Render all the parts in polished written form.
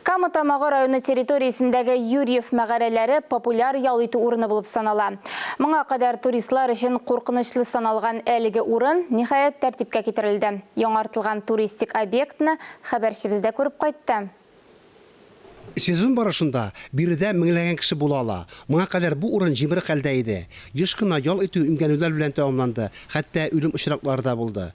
Кама Тамагы районы территориясендәге Юрьев мәгарәләре популяр ял итү урыны булып санала. Моңа кадәр туристлар өчен куркынычлы саналган әлеге урын, ниһаять, тәртипкә китерелде. Яңартылган туристик объектны хәбәрчебез дә күреп кайтты. Сезон барышында биредә меңләгән кеше була ала. Моңа кадәр бу урын җимерек хәлдә иде. Еш кына ял итү имгәнүләр белән тәмамланды, хәтта үлем очраклары да булды.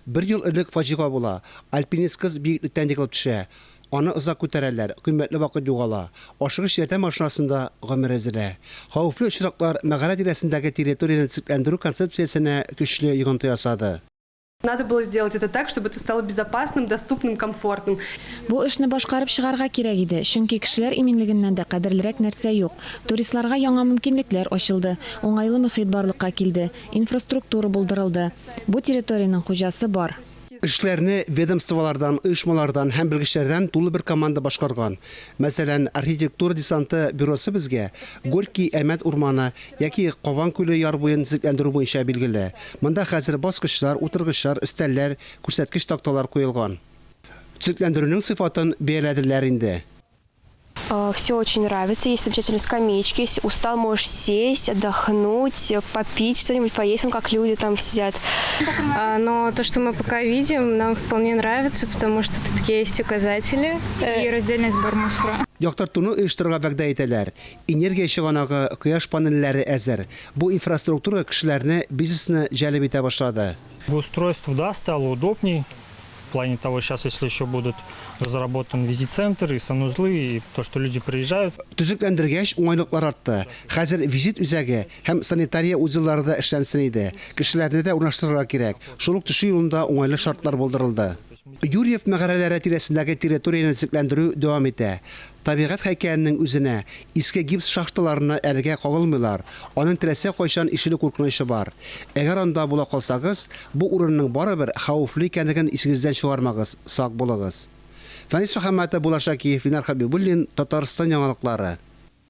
Бер ел элек фаҗига була, альпинист кыз биеклектән егылып төшә. Аны озак күтәрәләр, кыйммәтле вакыт югала. Ашыгыч ярдәм машинасында гомер өзелә. Хәвефле очраклар мәгарә тирәсендәге территорияне төзекләндерү концепциясенә көчле йогынты ясады. Надо было сделать это так, чтобы это стало безопасным, доступным, комфортным. Бу эшне башкарып чыгарга кирәк иде, чөнки кешеләр иминлегеннән дә кадерлерәк нәрсә юк. Туристларга яңа мөмкинлекләр ачылды, уңайлы мөхит барлыкка килде, инфраструктура булдырылды. Бу территориянең хуҗасы бар. Эшләрне ведомстволардан, оешмалардан һәм белгечләрдән тулы бер команда башкарган. Мәсәлән, Архитектура десанты бюросы безгә Горький Әмәт урманы яки Кабан күле яр буен төзекләндерү буенча билгеле. Монда хәзер баскычлар, утыргычлар, өстәлләр, күрсәткеч такталар куелган. Төзекләндерүнең сыйфатын бәяләделәр инде. Все очень нравится, есть замечательные скамеечки, если устал, можешь сесть, отдохнуть, попить что-нибудь, поесть, вон как люди там сидят. Но то, что мы пока видим, нам вполне нравится, потому что тут есть указатели. И раздельный сбор мусора. Яктыртуны оештырырга вәгъдә итәләр. Энергия чыганагы, кояш панельләре әзер. Бу инфраструктура кешеләрне, бизнесны җәлеп итә башлады. Благоустройство, да, стало удобней. В плане того, сейчас, если еще будут разработан визит-центр и санузлы, и то, что люди приезжают. Төзекләндергәч, уңайлыклар артты. Хәзер визит үзәге һәм санитария узеллары да эшләнсен иде. Кешеләрне дә урнаштырырга кирәк. Шул ук төшү юлында уңайлы шартлар булдырылды. Юрьев мәгарәләре тирәсендәге территорияне төзекләндерү дәвам итә. Табигать һәйкәленең үзенә, иске гипс шахталарына әлегә кагылмыйлар, аның теләсә кайчан ишелү куркынычы бар. Әгәр анда була калсагыз, бу урынның барыбер хәвефле икәнлеген исегездән чыгармагыз, сак булыгыз. Фәнис Мөхәммәтов, Булат Шакиев, Ленар Хәбибуллин, Татарстан яңалыклары.